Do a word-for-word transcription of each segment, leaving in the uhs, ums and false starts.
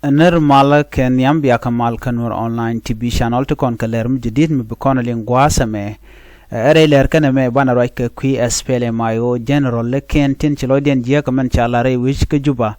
Nir mal kɛ nhiam, bia kɛ mal kä Nuer Online T V channel ti kɔn kɛ lɛr mi jadid mi bi kɔn liŋ gua̱a̱th ɛmɛ. Ɛ rɛy lɛr kɛn ɛmɛ banɛ ruac kɛ kui̱ S P L M I O general lɛ kɛn tin ci lɔcdiɛn jiäk mɛn ca lar rɛy wi̱c kä Juba.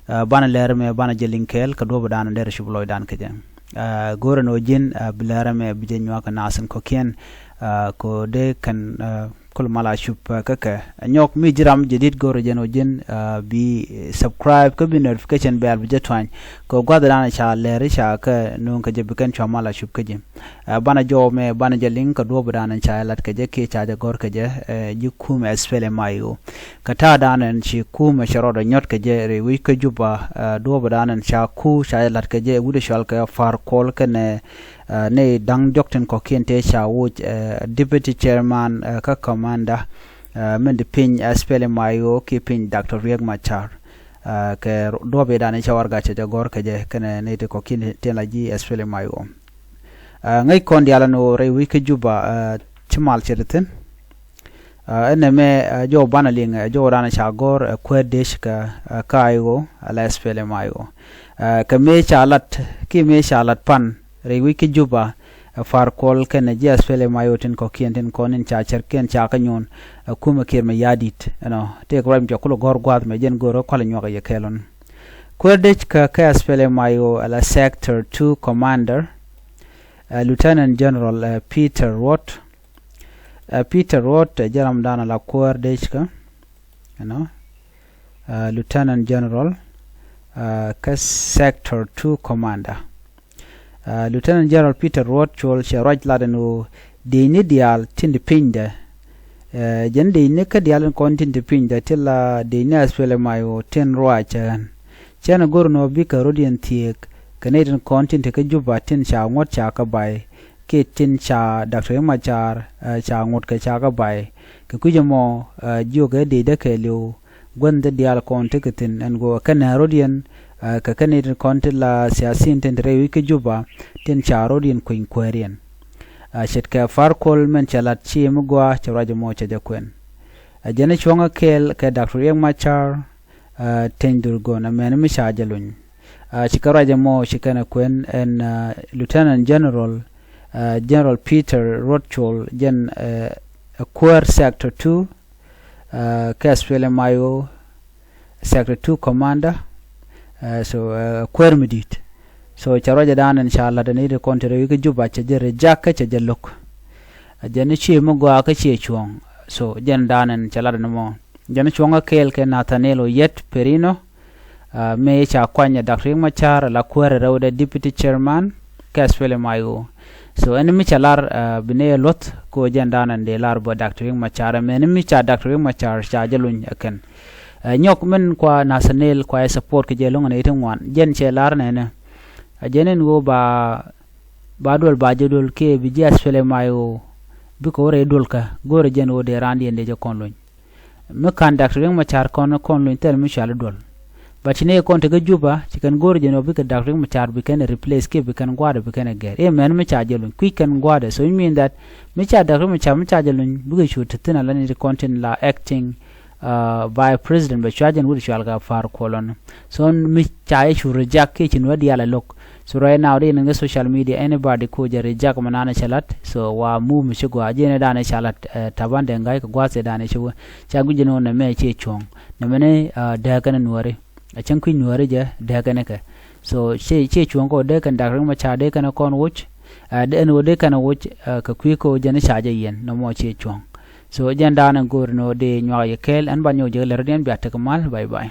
Ɛ, banɛ lɛr ɛmɛ banɛ jɛ liŋ kɛɛl kɛ duɔ̱p dan dɛr cup lɔcdan kɛ jɛ. Ɛ, go̱rɛ ni ɣöö ji̱n, ɛ, bi lɛr ɛmɛ bi jɛ nyuak kɛ nath in kɔ̱kiɛn. Ɛ, kɛ ɣöö dee kɛn, ɛ, kul mal a cup, ɛ, kä kɛ. Ɛ, nyɔk mi ji̱ ram jadid go̱rɛ jɛn ɣöö ji̱n, ɛ, bi subscribe kä bi notification bell bi jɛ tuany. Kɛ ɣöö gua̱th dan ca lɛr ca kɛ nööŋ kɛ jɛ bi kɛn cua mal a cup kä ji̱. Ɛ, banɛ jɔw mɛ banɛ jɛ liŋ kɛ duɔ̱p dan ca jɛ lat kɛ jɛ kiɛ ca jɛ gɔ̱r kɛ jɛ, ɛ, ji̱ kumɛ S P L M I O. Kɛ ta̱a̱ dan ɛn ci kumɛ cɛ rɔɔdɛ nyɔt kɛ jɛ rɛy wi̱c kä Juba, ɛ, duɔ̱p dan ɛn ca ku ca jɛ lat kɛ jɛ wut ɛ cual kɛ Far Kuol kɛnɛ, ɛ, ni da̱ŋ diɔ̱k tin kɔ̱kiɛn tëë ca woc, ɛ, deputy chairman, ɛ, kä commander, ɛ, min di piny S P L M I O kiɛ piny Doctor Riek Machar. Ɛ, kɛ duɔ̱p dan ca warɛga cɛ jɛ gɔ̱r kɛ jɛ kɛnɛ ni ti kɔ̱kiɛn tin la ji̱ S P L M I O. Ɛ, ŋäc kɔn diaal ɛn ɣöö rɛy wi̱c kä Juba, ɛ, ci mal ce̱t thi̱n. Ɛ, ɛn ɛmɛ, ɛ, jɔw banɛ liŋ, ɛ, jɔw dan ca gɔ̱r, ɛ, kuäär dec kɛ, ɛ, kä I O, ala S P L M I O. Ɛ, kɛ mëë ca lat, kiɛ mëë ca lat pan rɛy wi̱c kä Juba, ɛ, Far Kuol kɛnɛ ji̱ S P L M I O tin kɔ̱kiɛn tin kɔn in ca cärkiɛn ca kä nyuɔ̱n, ɛ, kumɛ Kiir Mayardit, you know, tëëkɛ ruac mi cɛ kulɛ gɔ̱r gua̱a̱th mɛ jɛn go̱r kä kualɛ nyuak ɛ yɛ kɛɛl ɔn. Kuäär dec kɛ, kɛ S P L M I O ala Sector two Commander, ɛ, Lieutenant General, ɛ, Peter Ruot. Ɛ, Peter Ruot, ɛ, jɛ ram dan ala kuäär dec kɛ, you know, ɛ, Lieutenant General, ɛ, kɛ Sector two Commander. Ɛ, Lieutenant General Peter Ruot Cuɔl cɛ ruac lat ɛn ɣöö dëëcni diaal tin ti pinydɛ. Ɛ, jɛn dëëcni kä diaal in kɔn tin ti pinydɛ ti la dëëcni S P L M I O tin ruac cɛ ɣän. Cɛn ɛ go̱r ɛn ɣöö bikɛ rɔ̱diɛn thieek kɛ nɛy tin kɔn tin te kä Juba tin ca ŋuɔ̱t ca kä bay kiɛ tin ca Doctor Riek Machar, ɛ, ca ŋuɔ̱t kɛ ca kä bay. Kɛ kui̱c ɛmɔ, ɛ, jiök ɛ dëëcdä kɛɛliw gua̱ndɛ diaal kɔn tekɛ thi̱n ɛn ɣöö kɛn ɛ rɔ̱diɛn, ɛ, kɛ kɛn i̱ tin kɔn ti la siasin tin te rɛy wi̱c kä Juba tin ca rɔ̱diɛn kueny kuääriɛn. Ɛ, ce̱tkɛ Far Kuol mɛn cɛ lat ci mi gɔaa cɛ ruac ɛmɔ cɛ jɛ kuɛn. Ɛ, jɛn i̱ cuɔ̱ŋä kɛɛl kɛ Doctor Riek Machar, ɛ, Teny Dhurgon, ɛ, mɛn mi ca jɛ luny. Ɛ, cikɛ ruac ɛmɔ ci kɛn ɛ kuɛn ɛn, ɛ, Lieutenant General, ɛ, General Peter Ruot Cuɔl jɛn, ɛ, ɛ kuäär Sector two, ɛ, kɛ S P L M I O Sector two Commander, ɛ, so, ɛ, kuäär mi di̱i̱t. So cɛ ruacɛ dan ɛn ca lat ɛn i̱ ti kɔn te rɛy wi̱c kä Juba cɛ jɛ reject kä cɛ jɛ lo̱k. Ɛ, jɛn i̱ ci mi gɔaa kä ciɛ cuɔ̱ɔ̱ŋ. So jɛn dan ɛn cɛ lat ɛn mɔ. Jɛn i̱ cuɔ̱ŋä kɛɛl kɛ Nathaniel Oyet Perino, ɛ, mëë ca kuany ɛ Doctor Riek Machar la kuäär ɛ rɛwdɛ Deputy Chairman kɛ S P L M I O. So ɛn mi ca lar, ɛ, bi nɛy ɛ luɔ̱th kɛ ɣöö jɛn dan ɛn dee lar bä Doctor Riek Machar, ɛ mɛn mi ca Doctor Riek Machar ca jɛ luny ɛ kɛn. Ɛ, nyɔk min kua Nathaniel kua ɛ support kɛ jɛ lo̱ŋ ɛ nɛy ti ŋuan jɛn cɛ lar nɛnɛ. Ɛ, jɛn ɛn ɣöö ba, ba duɔl ba jɛ duɔl kiɛ bi ji̱ S P L M I O bikɛ wä rɛy duɔl kä go̱o̱rɛ jɛn ɣöö dee raandiɛn dee jɛ kɔn luny. Mi ka̱n Doctor Riek Machar kɔn kɔn luny thil mi cual i̱ duɔl. But ci nɛy kɔn te kä Juba ci kɛn go̱o̱r jɛ nɔ bikɛ Doctor Riek Machar bi kɛn replace kiɛ bi kɛn gua̱a̱dɛ bi kɛn gɛr. I̱ mɛn mi ca jɛ luny kui̱ kɛn gua̱a̱dɛ. So i̱ mean that mi ca Doctor Riek Machar mi ca jɛ luny bikɛ cu te thi̱n ala ni ti kɔn tin la acting, uh, vice president bɛ cua jɛn wut cual kɛ Far Kuol ɔn. So mi ca i̱ cu reject kiɛ ci nuɛ diaal ɛ lo̱k. So right now di in kɛ social media, anybody ku jɛ reject mɛ nanɛ cɛ lat. So wa move mi ci gua jɛ ni danɛ cɛ lat, eh, Taban Deng Gai kɛ gua̱th cɛ danɛ cɛ wä. Ca guic jɛ ni wä nɛ mɛ cɛ cuɔ̱ŋ nɛ mɛ ni, ah, dee kɛn nuɔri. A cɛŋ kui̱ nuɔri jɛ dee kɛn kɛ. So cɛ, cɛ cuɔ̱ŋ kɔ dee kɛn Doctor Riek Machar dee kɛn kɔn wuc. Ah, dee ni wä dee kɛn wuc, ah, kɛ kui̱ kɔ jɛ ni ca jɛ yɛn nɛ mɔ cɛ cuɔ̱ŋ. So jɛn danɛ go̱o̱r ni wä dee nyuak yɛ kɛɛl ɛn ban nyɔk jɛ lɛ rɔ diɛn bia tek mal. Bye bye.